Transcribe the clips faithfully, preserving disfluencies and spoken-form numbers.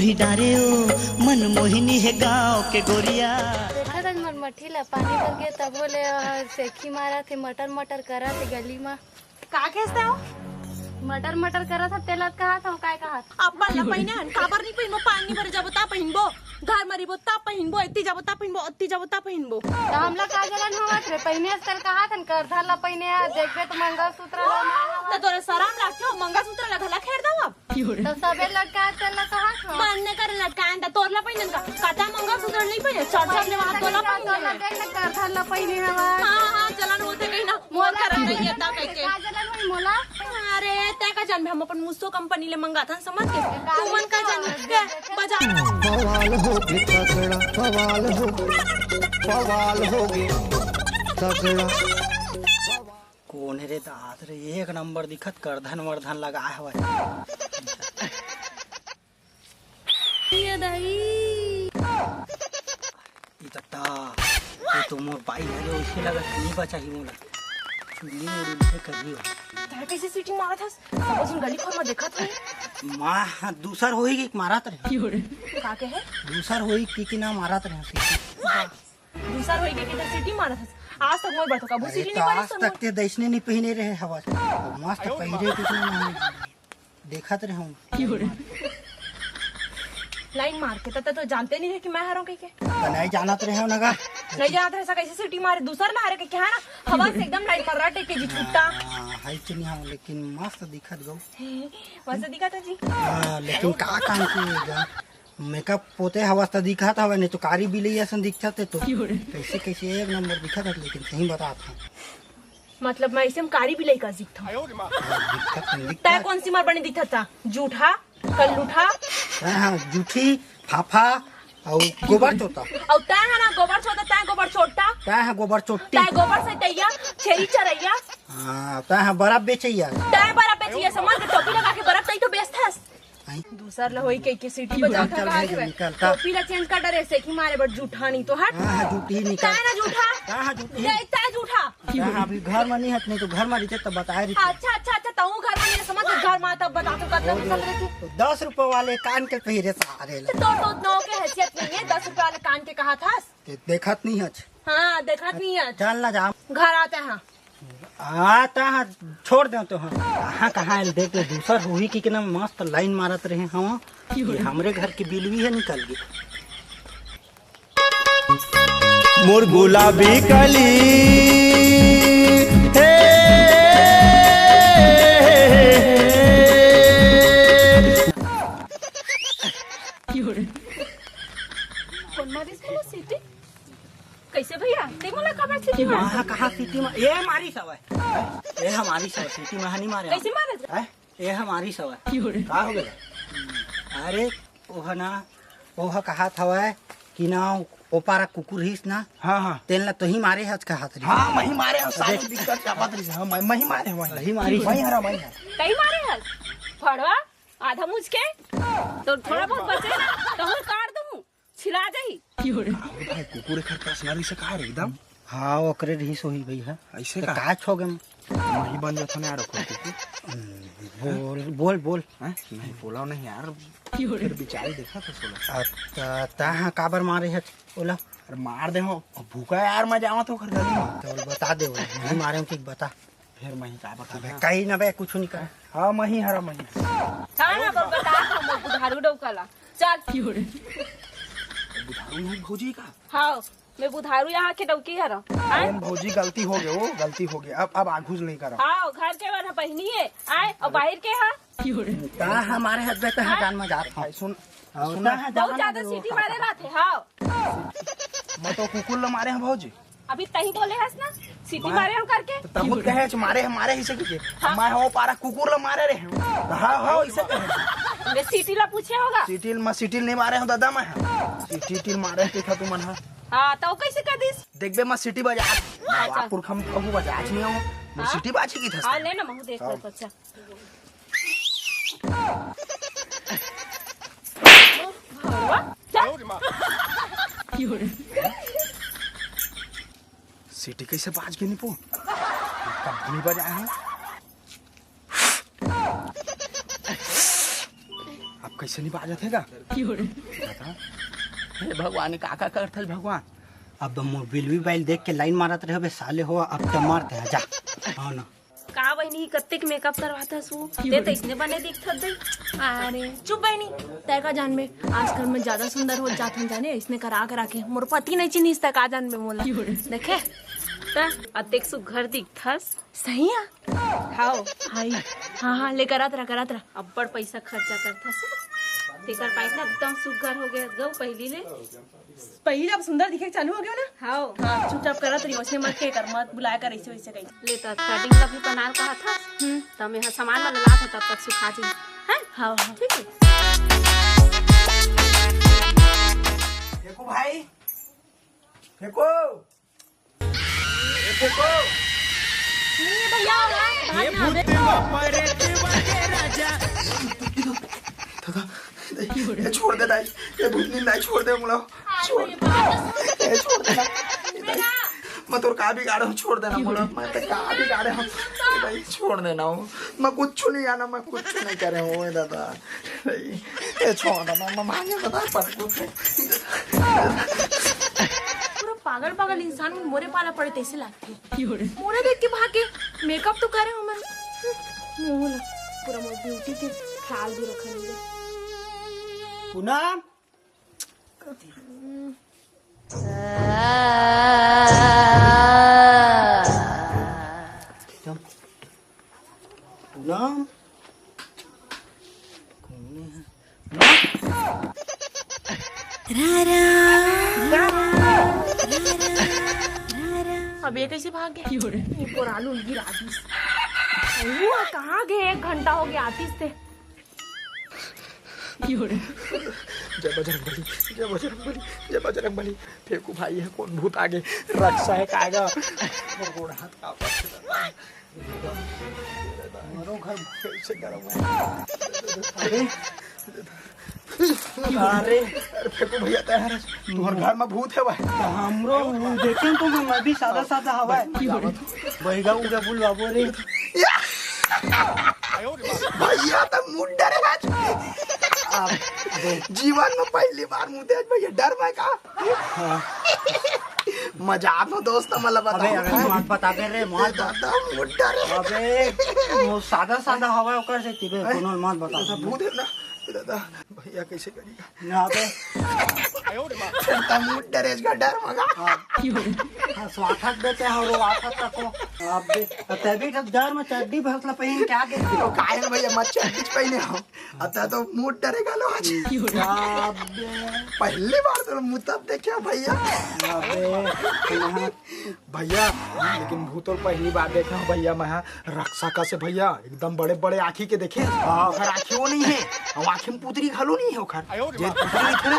भी डारे ओ मन मोहिनी हे गांव के गोरिया। देखत हन मोर मट्ठी ला पानी भर गे, तभो ले सेखी मारत हे, मटर मटर करत हे गली मा। का कहेस तैं? मटर मटर करत हस, तेला कहत हंव, काय कहत? अपन ला पहिने हन, काबर नहीं पहिनबो? पानी भरे जाबो ता पहिनबो, घर म रहिबो ता पहिनबो, एती जाबो ता पहिनबो, ओती जाबो ता पहिनबो। त हमला का जलन होवत रे? पहिने हस तेला कहत हन, करधन ला पहिने हस, देखबे त मंगलसूत्र ला ना हवय। त तोरे सरम लागथे, मंगलसूत्र ला घला खेर दव अब। त सबे लटकात तेला कहत हंव। बंद कर लटकान, त तोर ला पहिनन का? कता मंगलसूत्र नहीं पहिने, चढ़ चढ़ ले वहां तोला पहिने। तोला देख ना, करधन ला पहिने हवय। हां, हां, जलन होथे कहीं ना। मोर करा नहीं है ता कहिके। का जलन होई मोला? अरे, तैं का जानबे, हम अपन मुस्सो कंपनी ले मंगाथन, समझ के? तुमन का जान के बजा। बवाल हो गे तगड़ा, बवाल हो गे, बवाल हो गे तगड़ा। कोन रे दात रे, एक नंबर दिखत, करधन वरधन लगाए हवय। ये दाई। ई तत्ता, ये तो मोर बाई हरे, ओइसे लगत नहीं बचाही मोला। चुन्नी मुड़ी में करियो। तैं कइसे सीटी मारत हस? सब झन गली खोर म देखत हे। माँ, दूसर होही कि मारत रहे। का कहे? दूसर होही कि, कि ना मारत रहे सीटी। दूसर होही कि, कि तैं सीटी मारत हस। आज तक मोर बर तो कभू अरे सीटी तो नहीं मारत आज हस तक मोर। ते दइसने नहीं पहिने रहे हवस। अब मस्त पहिरे कुछ नहीं। देखत रहे हूँ। लाइन मार के, त, त, तो जानते नहीं है कि मैं हरों कहिके। त नहीं जानत रहे हो ना का? नहीं जानत रहे, ऐसा कैसे सीटी मारे? दूसर ना हरे कहिके, है ना? हवा से एकदम लाइन मार रहा, टेके जी छुट्टा। हाँ, है कि नहीं, हाँ, लेकिन मस्त दिखत गो। मस्त दिखत है जी। हाँ, लेकिन का काम की गा? मेकअप पोते हवस त दिखत हवे, नहीं तो कारी बिलई असन दिखत है तो। कैसे, कैसे एक नंबर दिखत है, लेकिन सही बतात हूँ। मतलब मैं ऐसे में कारी बिलई का दिखत हूँ। दिखत है, दिखत तै है। कौन सी मार बने दिखत था? जूठा, कल्लूठा। हाँ, हाँ, जूठी, फाफा, और गोबर चोता। और तै है ना गोबर चोता, तै गोबर चोट्टा। तै है गोबर चोट्टी। तै गोबर से तैया, छेरी चरैया। हाँ, तै है बर्फ बेचैया। तै बर्फ बेचैया, समझ के टोपी लगा के बर्फ तई तो बेचथस। आई। दूसर ला होई कहिके सीटी बजा चल, चल, भाई, निकल, चल। टोपी ला चेंज कर डरे, सेखी मारे बर जूठा नहीं तो हट। हाँ, हाँ, जूठी निकल। तै ना जूठा। हाँ, हाँ, जूठी। नहीं, तै जूठा। हाँ, अभी घर में नहीं हट, नहीं तो घर में रहते तब बताए रहते। अच्छा, अच्छा, अच्छा, तहूँ घर में नहीं समझ, घर में तब बता तो कतला पसंद रहती। दस रुपए वाले कान के पहिरे सारे ला। तो, तो, तो के हैसियत नहीं है, दस रुपए वाले कान के कहा था। ते देखत नहीं हच। हाँ, देखत नहीं हच। चल ना जा। घर आते हैं। हाँ, तहाँ छोड़ दे तो हाँ। कहाँ, कहाँ आयल देख ले, दूसर होही कि, कि ना मस्त लाइन मारत रहे हवा। ये हमरे घर के बिलवी है, निकल गई। मोर गुलाबी कली, हे। कौन मारिस मोला सीटी? कैसे भैया? ते मोला काबर सीटी मार? कहाँ, कहाँ सीटी मार? ए मारिस हवय। ए हमारी सवय, सीटी में नहीं मारे। कैसे मारे? हैं? ए हमारी सवय। का हो गया? अरे, ओह ना, ओह कहात हवय कि ना, ओ पारा कुकुर हिस ना, हाँ, हाँ। तेन ला तो ही मारे हच कहात रही। हाँ, मैं ही मारे हूँ, सारी दिक्कत क्या बात रही है? हाँ, मैं, मैं ही मारे हूँ, मैं। वही मारी। मैं हरा, मैं हरा। कहीं मारे हच? फड़वा, आधा मुझ के, तो थोड़ा बहुत बचे ना, तो हम काट दूँ, छिला जाही। अरे भाई, कुकुर एखर personal से कहा रे एकदम? हाँ, ओकरे रहीस होही भैया। ऐसे तो का? का छो गम? वही बन जाता ना यार, ओकर कुकुर। बोल, बोल, बोल। हैं? नहीं, बोला नहीं यार। फिर बिचारी देखा था सोला। अच्छा, तहाँ काबर मारे है ओला? अरे मार दे हो, भूखा यार, मैं जावा तो ओकर गली में। तो बता दे, नहीं मारे हूँ, ठीक बता। फिर मैं ही का बता बे, कहीं ना बे, कुछ नहीं कर। हाँ, मैं ही हरा, मैं ही। हाँ, ना, बोल, बता, हम बुधारू डौका ला। चल। बुधारू नहीं भौजी का? हाँ, मैं बुधारू यहाँ के डौकी हरा। अरे भौजी, गलती हो गई, वो गलती हो गई, अब, अब आगू से नहीं करा। हाँ, घर के वाला पहिनी है, आए, और बाहर के हाँ। का हमारे हाथ में तो हटान में जात हूँ। भाई, सुन, और सुन ना, ना, बहुत जाना ज्यादा नहीं, सीटी वो मारे खाता। रहते, हाँ। मैं तो कुकुर ला मारे हैं भौजी। अभी तही बोले हस ना, सीटी मैं मारे हम करके। तो तब कहे छ, मारे हम, मारे ही से के। हाँ। मैं हो पारा कुकुर ला मारे रहे हम। तो हाँ, हाँ, इसे कहे। मैं सीटी ला पूछे होगा। सीटी, मैं सीटी नहीं मारे हूँ दादा मैं। सीटी, सीटी मारे देखा तू मन हा। हाँ, तो कैसे कर दिस? देख बे, मैं सीटी बजा। अच्छा। पुरखा में कहूँ बजा नहीं हूँ। मैं हाँ? सीटी बाजी की था। हाँ, ले ना, महू देख हाँ। ले, अच्छा। सीटी कैसे बाज के निपो? कब नहीं बजा है? अब कइसे नहीं बाजत हे गा? बता। हे भगवान, का का करथस भगवान? अब मोर बिलवी बाइल देख के लाइन मारत रहे बे साले हो, अब तो मारते हैं जा। हाँ ना। का बहिनी, कत्तेक मेकअप करवाथस वो? ते तो इसने बने दिखथस दे। अरे चुप बहिनी, तै का जानबे, आजकल मैं ज्यादा सुंदर हो जात हूँ जाने, इसने करा करा के मोर पति नहीं चिन्हिस, तै का जानबे मोला। देखे त अतेक सुघर दिखथस। सही है। हाओ। हाय। हाँ हाँ, ले करत रह, करत रह। अब्बड़ पैसा खर्चा करथस, तेकर पाइप ना एकदम सुघर हो गया गौ पहली ले। पहली अब सुंदर दिखे के चालू हो गया ना। हाओ। हाँ, चुपचाप करत रही, वैसे मत के कर, मत बुलाया कर ऐसे वैसे कहीं। ले तो threading ला भी बनार कहा था। हम्म। तो मैं यहाँ सामान वाला लात हूँ, तब तक सुखा जी। हैं? हाँ हाँ। ठीक है। फेंकू भाई, फेंकू। ये देखो। नहीं भैया, ये भूत परेत के राजा। दादा, ये छोड़ दे दाई, ये भूतनी दाई छोड़ दे मोला। छोड़। ये छोड़ दे ना। दाई, मैं तोर का बिगाड़े हूँ, छोड़ देना मोला। मैं तो का बिगाड़े हूँ। दाई, छोड़ देना हूँ। मैं कुछ नहीं जाना, मैं कुछ नहीं करे हूँ दादा। ए, छोड़ ना, मैं मांगे बता पटकू। पूरा पागल पागल इंसान मन मोरे पाला पड़े तैसे लागथे। मोरे देख के भागे, मेकअप तो करे हो मैं। मुंह ला पूरा मोर ब्यूटी के ख्याल भी रखा नहीं है। पूनम। पूनम। अब ये कैसे भाग गया? ये पोरालू गिरा दिस। वो कहाँ गए? एक घंटा हो गया आतिस ते। जय बजरंग बली, जय बजरंग बली, जय बजरंग बली। फेंकू भाई, ये कौन भूत आगे? रक्षा है कायगा? मोर गोड़ हाथ का मरो घर कैसे गरम है। अरे, अरे। अरे फेंकू भैया, तैयार है। तुम्हारे घर में भूत है भाई। तो हमरो देखे तो हम अभी सादा सादा हवा है। बैगा उगा बुलवाबो रे। भैया तो मुंह डरे आज। जीवन में पहली बार मुंह देख भैया, डर भाई का। हाँ। मजाक में दोस्त, मला बता। अबे, अबे, मत बता बे रे, मत बता। दादा, मुंडा रे। अबे, वो सादा, सादा हवा ओकर से तिबे, हैं? कोनो मत बता। दादा, भूत है ना? दादा, भैया कैसे करेगा? ना बे। दादा, मुंडा रे, इसका डर मगा। हाँ। हाँ, स्वाथक देते हैं और वो आफत तक को। अबे, तभी तो डर में चड्डी भसला पहन के आगे। तो काहे भैया, मत चड्डी पहने हो। अता तो मुंह डरे गालो आज। अबे। पहली बार तो मुंह तब देखे भैया। अबे, भैया, लेकिन भूतोल पहली बार देखे हूँ भैया, मैं रक्षा का से भैया, एकदम बड़े बड़े आँखी के देखे। हाँ। ओखर आँखी वो नहीं है, और आँखी में पुतरी घलो नहीं है ओखर। जे पुतरी दिखे ना,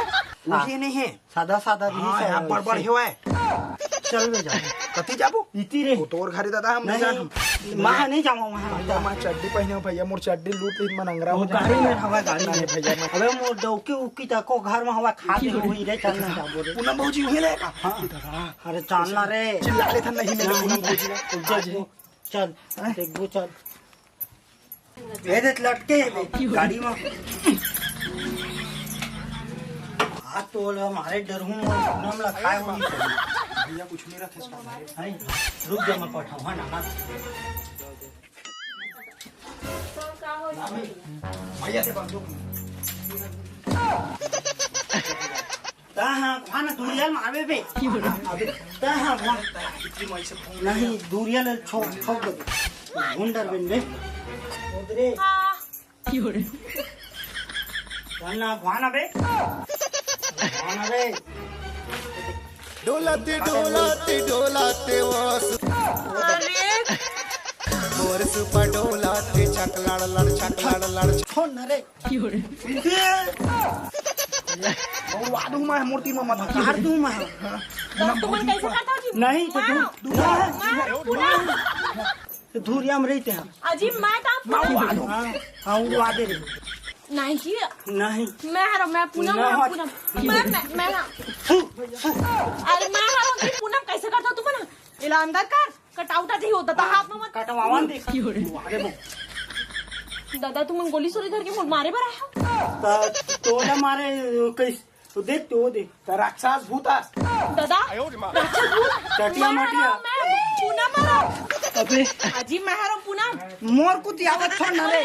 वो हाँ। ये नहीं है। सादा सादा भी हाँ, सादा यहाँ पर बड़ ऐसे। हेवय। चल बे जा। कति जाबो? इति रे। वो तोर घरे दादा हम नहीं नहीं, जान। मैं नहीं जाऊँ वहाँ। भैया, मैं चड्डी पहने हूँ भैया, मोर चड्डी लूट ली, मन अंगरा वो हो जाए। गाड़ी में हवा, गाड़ी नहीं में। भैया, मैं अबे मोर डौकी उकी तको घर में हवा खा के हुई रे, चल ना जाबो रे। पूनम भौजी हुई रे का? हाँ। दादा। अरे चल ना रे। चिल्ला ले था नहीं मेरे पूनम भौजी ना। जा, जा। चल, हैं? देखबो चल। ए दे लटके हे बे, गाड़ी में। हाथ तो ओला मारे डर हूँ, पूनम ला खाए हूँ। भैया कुछ नहीं रखे इसका। हैं? रुक जा, मैं पठाऊँ, हाँ ना, हाँ। भैया से बात। ता हाँ, वहाँ ना दूरिया मारबे बे। अबे, ता हाँ, वहाँ। नहीं, दूरिया ले छोड़, छोड़ दे। भून डर बेन बे। उधरे। वहाँ ना, वहाँ ना बे। वहाँ ना बे। डोलाते, डोलाते, डोलाते वो सु-, अरे। मोर सुपा डोलाते, छक लड़ लड़, छक लड़ लड़। छोड़ ना रे। उड़वा दूँ मैं मूर्ति में मत। काट दूँ मैं। हाँ। तो तुमन कैसे करता हो जी? नहीं, तो तू, मारो। तू, मारो। तो धूरिया में रहिते हैं। अजी, मैं तो आप मारो, मारो। हाँ, हाँ, उड़वा दे रे। नहीं जी। नहीं। मैं हरो, मैं पूनम, ना मैं हट। पूनम। मैं, मैं, मैं ना। फू, फू। अरे, मैं हरो जी, पूनम कैसे करता हो तुमन? इला अंदर कर। कटाउटा जी होता था, हाथ में मत। कटवावन दे। अरे वो। दादा, तुमन गोली सोली धर के मोर मारे बर आए हो? त तोला मारे, कइस-, वो देख, तो वो देख। त राक्षस भूत आस। दादा, राक्षस भूत? चटिया मैं मटिया। हरों, मैं पूनम हरों। अबे। अजी, मैं हरों पूनम। मोर कुछ याद छोड़ ना रे।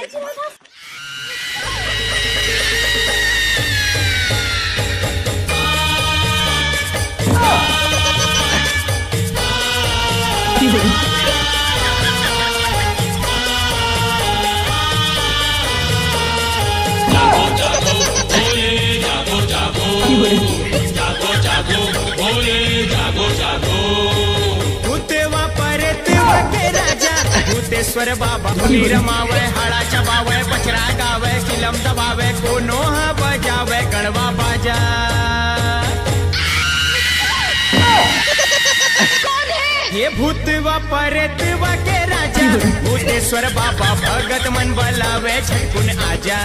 भूतवा परेतवा के राजा भूतेश्वर बाबा, धूली रमावे, हाड़ा चबावे, पचरा गावे, चिलम दबावे, कोनो ह बजावे गड़वा बाजा। ये भूतवा परेतवा के राजा भूतेश्वर बाबा, भगत मन बलावे, झटकुन आजा।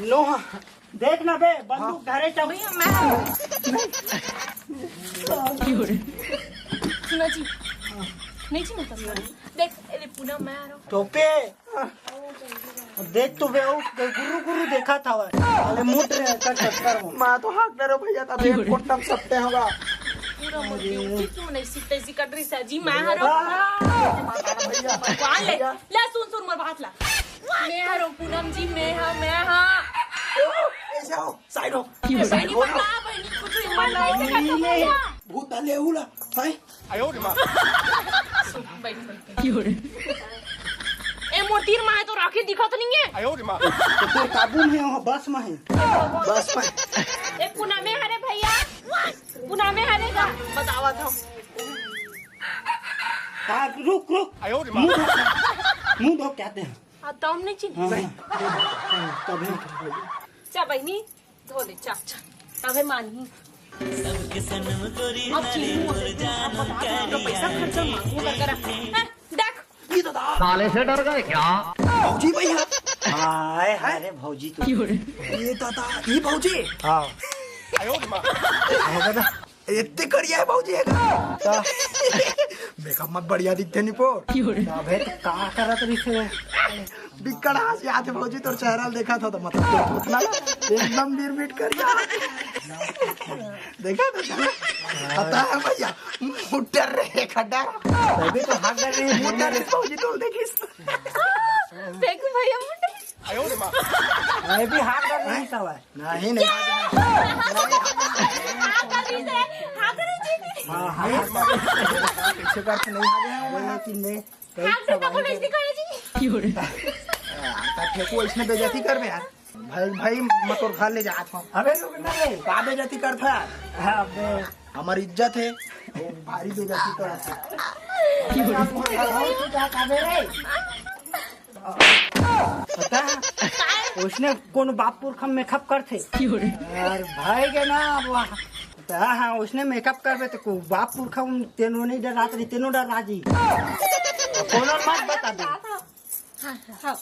नोहा, देख ना बे, बंदूक धरे चल। भैया, मैं हूँ। सुनो जी, नहीं जी, मैं तो देख, अरे पूनम, मैं आ रहा हूँ। तोके देख तो बे, वो गुरु गुरु देखा था वह। अरे मुट रे, कर चक्कर में। मैं तो हाक डरो भैया, तब एक कोटम सत्ते होगा। पूरा मर गई हूँ, क्यों नहीं सीखते इसी कटरी से जी, मैं हरो। भगवान ले, ले सुन सुन मोर बात ला। मैं हरो पूनम जी, मैं हा, मैं हा। ऐसे हो, साइड हो। बहनी पकड़ा, बहनी कुछ हिम्मत नहीं, ऐसे कर दो भैया। भूत डाले उला, हाय। बैठ, बैठ। ए मोर तीर माहे तो राखी दिखत नहीं है। तो तोर काबू में है, वहाँ बस में है। बस में। ए पूनमे हरे भैया, पूनमे हरे का बतावा था। हाँ, रुक रुक। मुंह धो, मुंह धो क्या दे। हाँ, तो हम नहीं चिन्ह। हाँ, हाँ, तभी। चा बहनी, धो ले, चा, चा। तबे मानही। अब चिन्हू, अब बता दो, तो पैसा खर्चा मांगू का करा। हैं, देख। ये दादा। साले से डर गए क्या? भौजी भैया। हाय, हाय रे भौजी तू। ये दादा, ये भौजी। हाँ। दादा, इतने करिया है भौजी है का? मेकअप मत बढ़िया दिखते निपोर। अबे तो का करत रही थे? बिकट हंसी आथे भौजी, तोर चेहरा ल देखा था तो मतलब तोर पुतला ल एकदम बिरबिट कर गया। देखा था, देखा? पता है भैया, मुटर रे खड्डा। तभी तो हाक डर रही है। मुटर रे भौजी, तोर देखिस। देख भैया, मुटर। मैं भी हाक डर रही था भाई। नहीं, नहीं। हाक डर रही है, हाक डर रही थी। हाँ, हाँ। पीछे कर तो नहीं आ गया, लेकिन मैं हाँ, से तो बोले इसने कहे जी। हाँ, तब फेंकू, इसने बेइज्जती कर में यार। भाई, भाई, मैं तोर घर ले जात हूँ। अबे रुक ना रे। का बेइज्जती करत है यार? हाँ, बे। हमारी इज्जत है, वो भारी बेइज्जती करत है। तू जा काबे रे? पता है, उसने कोनो बाप पुरखा मेकअप करथे। यार, भाई के ना, वो हाँ, हाँ, उसने मेकअप करबे तो को बाप पुरखा उन तेनो नहीं डरात रही, तेनो डर राजी। कोनो मत बता दे। हाँ, हाँ।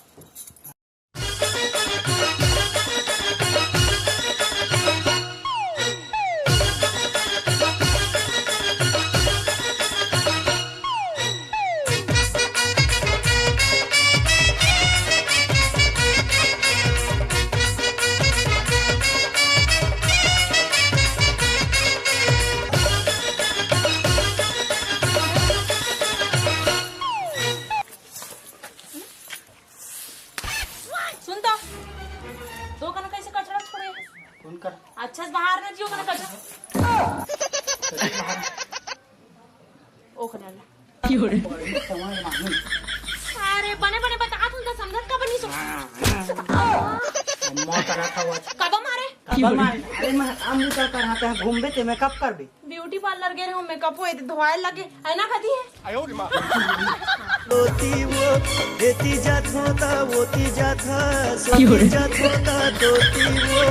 सुन तो, दो कना कैसे कचरा छोड़े? कौन कर? अच्छा से बाहर ना जियो, कना कचरा। ओ कना ला। अरे बने बने बता तुम तो समझत का बनी सो। मौत रहा था वो। कब मारे? कब मारे? अरे मैं काम भी कर कर आते हैं, घूमबे ते मैं कब करबे? ब्यूटी पार्लर गे रहूं, मेकअप होए ते धोवाए लगे, है ना कती है? धोती वो, देती जात होता, वोती जात हा, सोती जात होता, धोती वो।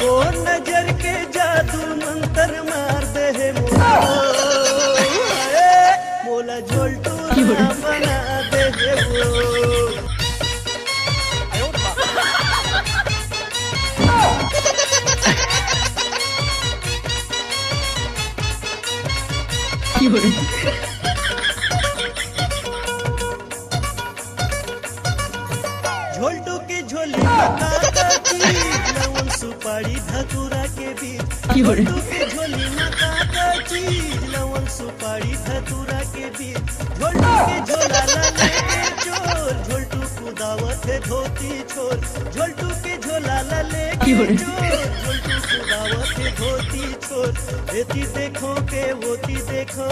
कौन नजर के जादू मंतर मार दे हे मोला, मोला झोलटू ना बना दे हे वो। झोलटू के झोली म का का चीज, लवंग सुपारी धतूरा के बीज। झोलटू के झोली म का का चीज, लवंग सुपारी धतूरा के बीज। झोलटू के झोला ला लेके चोर, झोलटू कुदावत हे धोती छोर। झोलटू के झोला ला लेके चोर, झोलटू कुदावत हे धोती छोर। एती देखो के ओती देखो,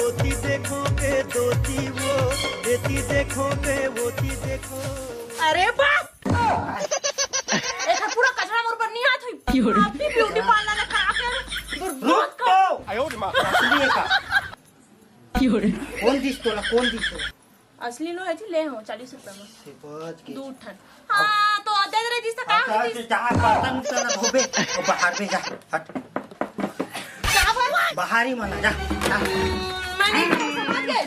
ओती देखो के दोती वो, एती देखो के ओती देखो। अरे बस! एकर पूरा कचरा मोर बर नहीं आत हुई। आप भी ब्यूटी पार्लर ला करा के बर्बाद कर। रुक तो। असली हे का? कौन दिस तोला? कौन दिस तोला? असली नो हे जी, ले हो चालीस रुपया में। दू ठन। हाँ, तो दे दे रही जिससे का होती? चार बर्तन उठा ना धोबे, तो बाहर में जा, हट। बाहर ही मना जा, जा। मैं नहीं करूँ, समझ गए?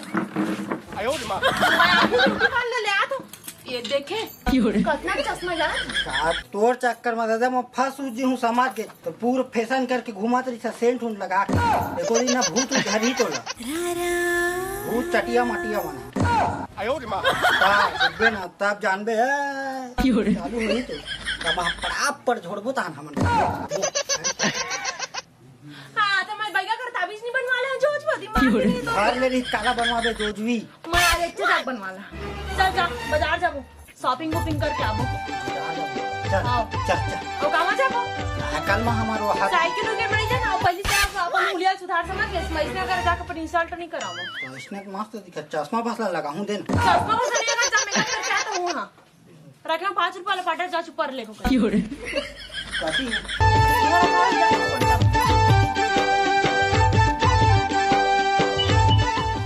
मैं आपको ब्यूटी पार्लर ले आ तो। ये देखे, कितना चश्मा जाना। का तोर चक्कर में दादा, मैं फंस उजी हूँ, समझ गए। तो पूरा फैशन करके घुमात रही, सेंट उंट लगा के। एको दिन ना भूत उत धरही तोला। भूत चटिया मटिया बना। का, देखबे ना, तब जानबे, ए, चालू होही तो। तब आप पड़ाप पर झोड़बो तहन हमन। हाँ, तो मैं बैगा कर ताबीज नहीं बनवा ला, जोजवा दिमाग नहीं तो। घर ले रही काला बनवा दे, जोजवी। मैं आज अच्छे जाके बनवा ला। चल जा, बाजार जाबो। शॉपिंग वॉपिंग करके आबो। चल, आओ। चल, चल। ओ, कामा जाबो? आ, कल मा हमारो हाथ साइकिल उइकिल में नहीं जाना, पहले से आप अपन हुलिया सुधार समझ ले, मैं इसने अगर जाके अपन इंसल्ट नहीं करावो। तो इसने मस्त दिखा, चश्मा बस ला लगाऊं दे ना। चश्मा बस नहीं लगा, जा मेकअप करके आता हूँ, हाँ। रखे पाँच रुपया वाला पाटा, जा चुप कर ले को। काटी।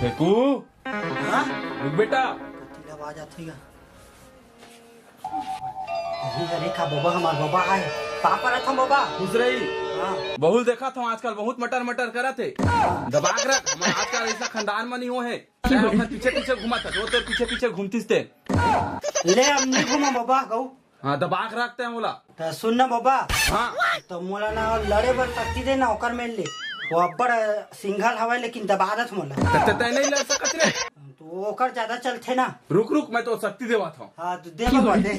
फेकू, हाँ? रुक बेटा। कति ला आवाज आथे गा? अरे, अरे, का बाबा, हमार बाबा आए। पापा रथम बाबा। खुश रही। हाँ। बहू ल देखत हंव आजकल बहुत मटर मटर करत हे। दबा के रख, हमर आजकल ऐसा खानदान म नहीं हो हे। मैं ओखर पीछे पीछे घूमत हंव, वो तोर पीछे पीछे घूमतिस ते। ले, अब नहीं घूमा बाबा, गऊ। हाँ, दबा के रखते हैं बोला। त सुन ना बाबा। हाँ। तो मोला ना लड़े बर शक्ति दे ना, ओकर मेर ले। वो अब्बड़, अ, सिंघल हवय, लेकिन दबा दत मोला। त, त, तै नहीं लड़ सकत रे। तो ओकर ज्यादा चलथे ना। रुक, रुक, मैं तो शक्ति देवात हंव। हाँ, तो दे बाबा, दे।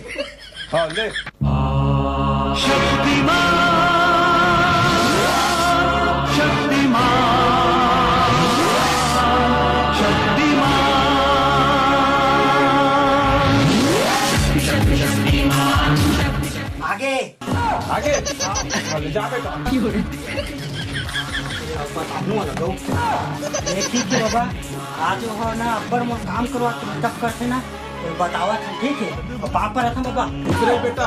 हाँ, ले। शक्तिमान, शक्तिमान, शक्तिमान। आगे। आगे? हाँ, ले जा बेटा। बताहूँ वाला दो। ये ठीक है बाबा, आज वो ना अब्बड़ मोर काम करवा के मेकअप करथे ना, तो बतावत हंव, ठीक है? तो पाँव परत हंव बाबा। दूसरे बेटा।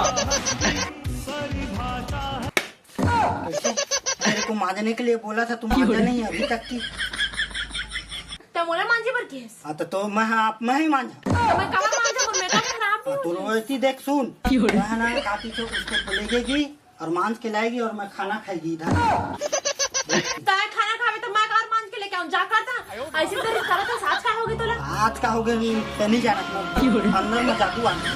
कैसे? तेरे को मांजने के लिए बोला था, तू मांजा नहीं अभी तक की। त मोला मांजे बर केहेस? हाँ, तो, तो मैं, आप, मैं ही मांजा। तो मैं कहाँ मांजा? मोर मेकअप खराब नहीं हाँ, तो होही। रोती देख, सुन। मैं ना काटी से उसको लेगेगी और मांज के लाएगी और मैं खाना खाएगी इधर। तैं खाना खाबे त मैं कार मांज के लेके आऊं, जा कर ता। ऐसे तेरे सारा तो साँच का होगे तोला? आज का होगे, तैं नहीं जाना। अंदर में जादू आ गया।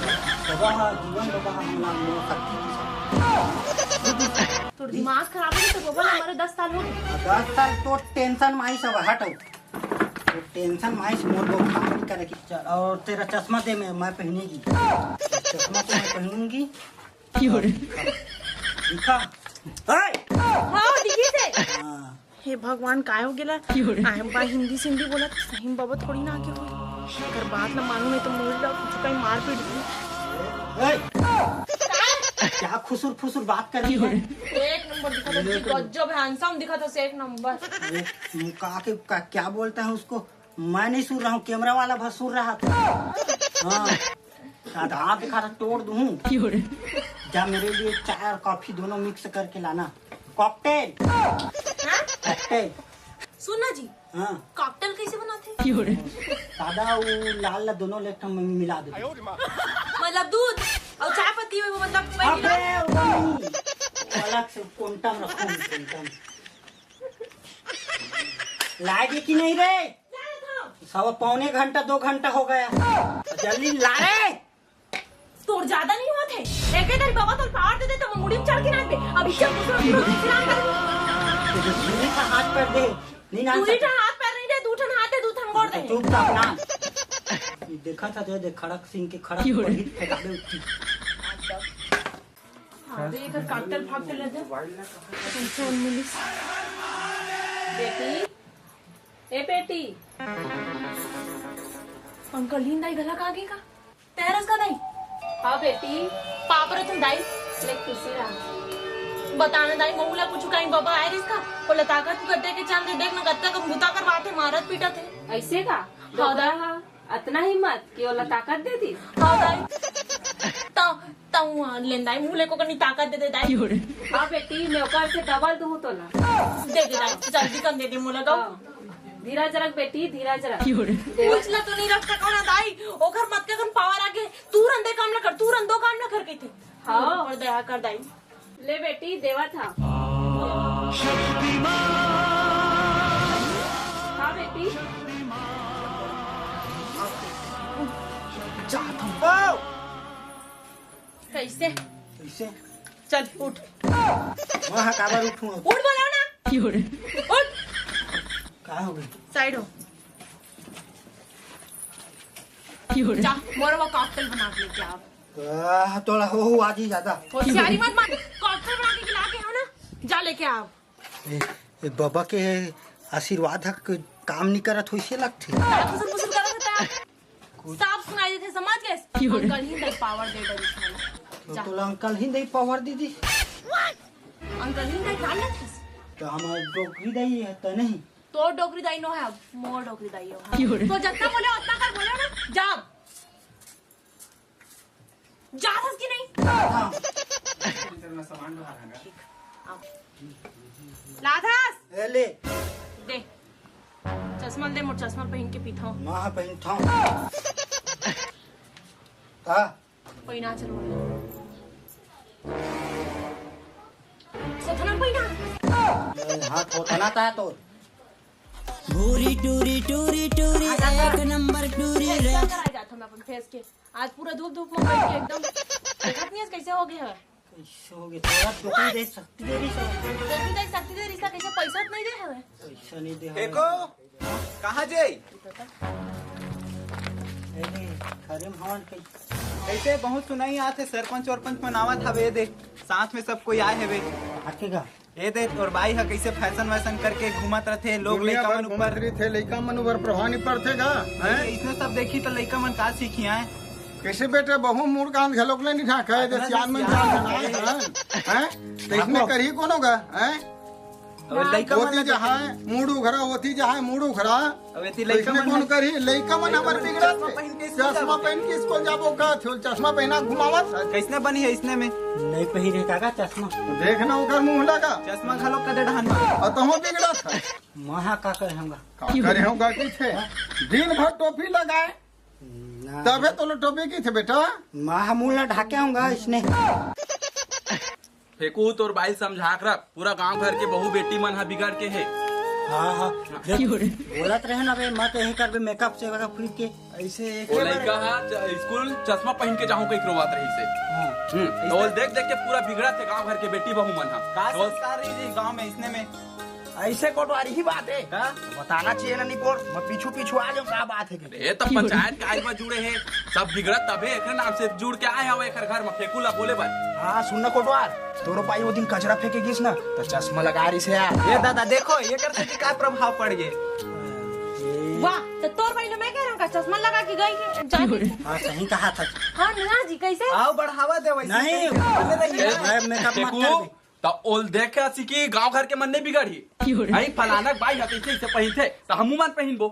बाबा, जीवन बाबा, हम ना, मोर शक्ति की शक्ति। तोर दिमाग खराब होगे तो बाबा, हमारे दस साल होगे। दस साल तो टेंशन माई सब हट। तो टेंशन माई से मोर को काम नहीं करे की। चल, और तेरा चश्मा दे, मैं, मैं पहनेगी। चश्मा तो मैं पहनूंगी। दिखा। हाय। हाँ, दिखिस हे। हाँ। हे भगवान, काय हो गेला? आय बा हिंदी सिंधी बोलत, सही में बाबा थोड़ी ना आगे हो। अगर बात ना मानू नहीं तो मोर ला कुछ कहीं मार पीट दी। ए, क्या खुसुर फुसुर बात कर रही है? एक नंबर दिखा था जी, गजब handsome दिखा था, एक नंबर। अरे, का के, का, क्या बोलता है उसको? मैं नहीं सुन रहा हूँ, कैमरा वाला बस सुन रहा था। हाँ। आधा हाथ दिखा था, तोड़ दूँ। जा मेरे लिए चाय और कॉफी दोनों मिक्स करके लाना। कॉकटेल। हाँ? कॉकटेल। सुन ना जी, हाँ। कॉकटेल कैसे बनाते हैं? सादा अउ लाल ला दोनों ले एक ठन में मिला दे। मतलब दूध अउ चाय पत्ती में, मतलब अबे, वो नहीं। अलग से कोंटा में रखो, कोंटा में। लाए दे कि नहीं रे? सवा पौने घंटा, दो घंटा हो गया। जल्दी ला रे। तोर ज्यादा नहीं होत हे। एके दारी बाबा तोर पावर दे दे तो मुड़ी में चढ़ के नाच दे। अभी चल दूसरा दूसरा दूसरा कर। तुझे सुने का हाथ पैर दे। नहीं नाच दूरी सकता। ठन हाथ पैर नहीं दे, दू ठन हाथ दे, दू ठन गोड़ दे। चुप था ना। ये देखा था जो देख खड़क सिंह के खड़क क्यों रे? पढ़ी फेंका दे उठी। हाँ, दे एकर काटल फाटल ले दे। टेंशन मिलिस। बेटी, ए बेटी। अंकल हिंदाई घला का आगे का? तेरस का दाई? हाँ बेटी, पाप रतन दाई, ले खुशी रहा। बताना दाई, महू ला कुछ काई बाबा आए रिस का? ओला ताकत तू कटे के चांद देख ना, कत्ता कम बुता करवाते, मारत पीटत है। ऐसे का? हाँ दाई। डोकरा हा, अतना हिम्मत कि ओला ताकत दे दी? हाँ दाई। ता, ता हुआ लेन दाई, मुँह ले को कनी ताकत दे दे दाई। हाँ बेटी, मैं ओकर से डबल दूँ तोला। दे दे दाई, जल्दी कन दे दे मोला तो। हाँ। धीरज रख बेटी, धीरज रख। कुछ ला तो नहीं रख सको ना दाई, ओकर मत के कन पावर आगे, तू रंदे काम ना कर, तू रंदो काम ना कर कहिथे। हाँ। पर दया कर दाई। ले बेटी, देवत हा। हाँ बेटी। कैसे? कैसे? चल उठ। वहाँ काबर उठूँ अब? उठ बोला ना। उठ। का हो गई? साइड हो। जा, मोर वो कॉकटेल बना के लेके आ। आह, तोला हो, हो, आज ही ज्यादा। होशियारी मत मार, कॉकटेल बना के खिला के हो ना, जा लेके आ। ए, ए, बाबा के आशीर्वाद ह, काम नहीं करत होइसे लगथे। का खुसुर फुसुर करत होता है? कुछ साफ सुनाई देथे, समझ गए? क्यों रे? अंकल ही दे पावर दे डरिस मला। तो जा। तोला अंकल ही दे पावर दीदी। अंकल ही दे डाल लेथस। तो हमार डोकरी दाई है तो नहीं? तोर डोकरी दाई नो है, अब मोर डोकरी दाई हो। क्यों रे? तो जितना बोले उतना कर, बोले ना, जा। जाथस कि नहीं? हाँ। ठीक, अब। लाथस? ए ले। दे। चश्मा दे, मोर चश्मा पहन के पीथो। मैं पहनथो। का? पहिना चलो। सोथना पहिना। ए, हाँ, थोथना ता तो। भूरी टूरी टूरी टूरी, एक नंबर टूरी रे। फेशियल कराए जात हम अपन फेस के। आज पूरा धूप धूप में बैठ के एकदम देखत नहीं है कैसे हो गया है। कैसे हो गया? तोरा टोकरी दे सकती दे रही सब। टोकरी दे सकती दे रही सब, कैसे पैसा नहीं दे हमें? पैसा नहीं दे हमें। एको, कहाँ जे? अरे, घरे में हवन कई। ऐसे बहुत सुनाई आथे, सरपंच वरपंच मन आवत हवे, ए दे, साथ में सब कोई आए हवे। आके गा। ए दे, तोर बाई ह कैसे फैशन वैशन करके घूमत रथे, लोग दुनिया लइका भर मन घूमत ऊपर रहिथे, लइका मन ऊपर प्रभाव नहीं पड़थे गा, हैं? इसने सब देखी तो लइका मन का सीखी आए? कैसे बेटा, बहू मूड़ कांध घलोक ले नहीं ढाका है, अतना जैसे आदमी सियान जान है। हैं? हैं? तो इसमें ढाको। करही कोनो गा, हैं? अबे लइका मन ओती ला जहाँ देखी। है, मूड़ उघरा, ओती जहाँ है, मूड़ उघरा। अब एती तो लइका इसमें मन कौन है। करी? लइका मन लइका हमर मन बिगड़त चश्मा है। पहन के स्कूल चश्मा जाबो। पहन के स्कूल जाबो का? थोल चश्मा पहना घुमावत। कैसने बनी है इसने में? नहीं पहिरे काका चश्मा। देख ना ओकर मुंह लगा। चश्मा घलो कदे डहान में। और तहो बिगड़त है। महा का करे हमगा? का करे हमगा की थे? दिन भर टोपी लगाए। ना। तबे तो लो टोपी की थे बेटा। महा मुंह ना ढाके हमगा इसने। फेकू, तोर बाई समझा के रख, पूरा गांव घर के बहू बेटी मन ह बिगड़ के हे। हाँ, हाँ। बोलत रहे ना बे, मत यही करबे, मेकअप से वगैरह फिर के। ऐसे एक ओ लइका ह च-, स्कूल चश्मा पहन के जाहूं कहिके रोवात रहिसे। हाँ। हम्म, तो ऐसे ओल देख देख के पूरा बिगड़त हे गांव घर के बेटी बहू मन ह। का तो संस्कार रही जी गांव में इसने में? ऐसे कोटवार ही बात है। का? बताना चाहिए ना निपोर, मैं पीछू पीछू आ जाऊं, का बात है कि? अरे, तो पंचायत के आइल बा जुड़े हे, सब बिगड़त तभे एकरे नाम से जुड़ के आए हवे एकर घर में फेकू ला बोले बर। हाँ, सुन ना कोटवार, तोरो बाई वो दिन कचरा फेंके गिस ना, तो चश्मा लगा रही से यार। ये दादा, देखो, ये कर से का प्रभाव पड़ गए। वाह, तो तोर बाई ला मैं कह रहा हूँ का चश्मा लगा के गई के जाने। हाँ, सही कहा था। हाँ, ना जी, कैसे? आओ, बढ़ावा दे वैसे नहीं, करके। बोले नहीं यार। मैं मेकअप मत फेकू, कर दे। त ओल देख के सीखी, गांव घर के मन नहीं बिगड़ही। क्यों रे? अई फलाना के बाई ह तइसे इसे पहिनथे, त हमू मन पहिनबो।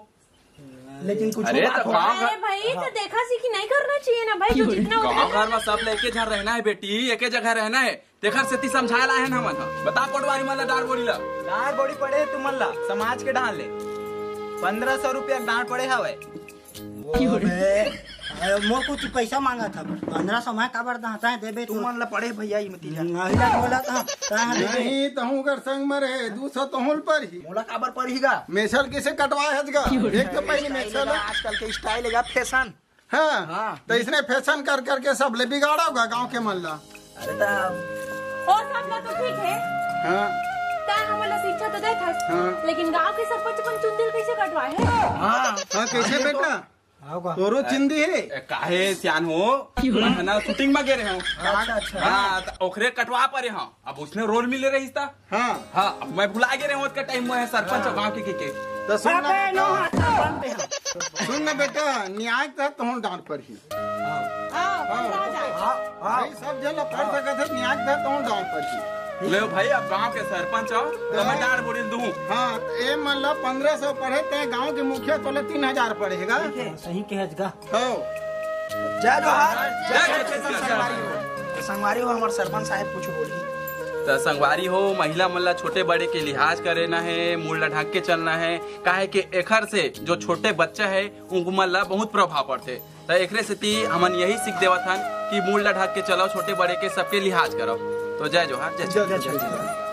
लेकिन कुछ अरे, तो गाँव घर अरे भाई, तो देखा सी कि नहीं करना चाहिए ना भाई, जो जितना गाँव घर में सब लइके झन रहना है बेटी, एके जगह रहना है। तेखर सेती समझाए ला आए हन हमन ह। बता पटवारी मन ला डांड़ बोड़ी ला। डांड़ बोड़ी पड़े हे तुमन ला, समाज के डांड़ ले। पन्द्रह सौ रुपया डांड़ पड़े हवय। अरे, मोर कुछ पैसा मांगत हव। पन्द्रह सौ मैं काबर दहा, तैं देबे तू। तुमन ला पड़े भैया, इमती ला। नहीं ला बोला था, तैं देबे। नहीं, तहूं कर संग में रहे, दू सौ तहूं ल परही। मोला काबर परही गा? मेछल किसे कटवाए हस गा? एक तो पहली मेछल। आजकल के style हे गा fashion। हाँ, हाँ। तो इसने fashion कर करके सब ले बिगाड़ा होगा गांव के मन ला। अरे तो ओ सब ला तो ठीक है। हाँ। तैं हमन ला शिक्षा तो देत हस, हाँ। लेकिन गांव के सरपंच अपन चुंदी ल कैसे कटवाए है? हाँ। हाँ, कैसे बेटा? आओ गा। तोरो चिंदी हे? ए, काहे सियान हो? मैं ना shooting में गे रहे हूँ। अच्छा, अच्छा। हाँ, तो ओखरे कटवा परे हूँ। अब उसने role मिले रहिस ता। हाँ। हाँ, अब मैं भुला गे रहे हूँ ओतका time में सरपंच हाँ। गाँव के, के, के। तो सुन ना अबे, बेटा। नो, हाँ, सरपंच है। सुन ना बेटा, न्याय के तहत तोहन डांड़ परही। हाँ, हाँ। हाँ, हाँ। भाई, सब झन ला पढ़ सकत हे, न्याय के तहत तोहन डांड़ परही। ले भाई, अब गांव के सरपंच हो, तो मैं डांड़ बोड़ी ल दूँ। हाँ, तो ए मन ला पन्द्रह सौ पड़े, तैं गांव के मुखिया तोला तीन हजार पड़ेगा। ठीक है। सही कहे गा। हो। जय जोहार, जय जय छत्तीसगढ़। छत्तीसगढ़। संगवारी हो, संगवारी हो, हमर सरपंच साहब कुछ बोलही। त संगवारी हो, महिला मन ला छोटे बड़े के लिहाज करे ना हे, मुड़ ला ढक के चलना हे, काहे कि एखर से जो छोटे बच्चा हे, उनको मन ला बहुत प्रभाव पड़थे। त एकरे सेती हमन यही सीख देवत हन कि मुड़ ला ढक के चलो, छोटे बड़े के सबके लिहाज करो। तो जय जोहार, जय जय छत्तीसगढ़। जय छत्तीसगढ़।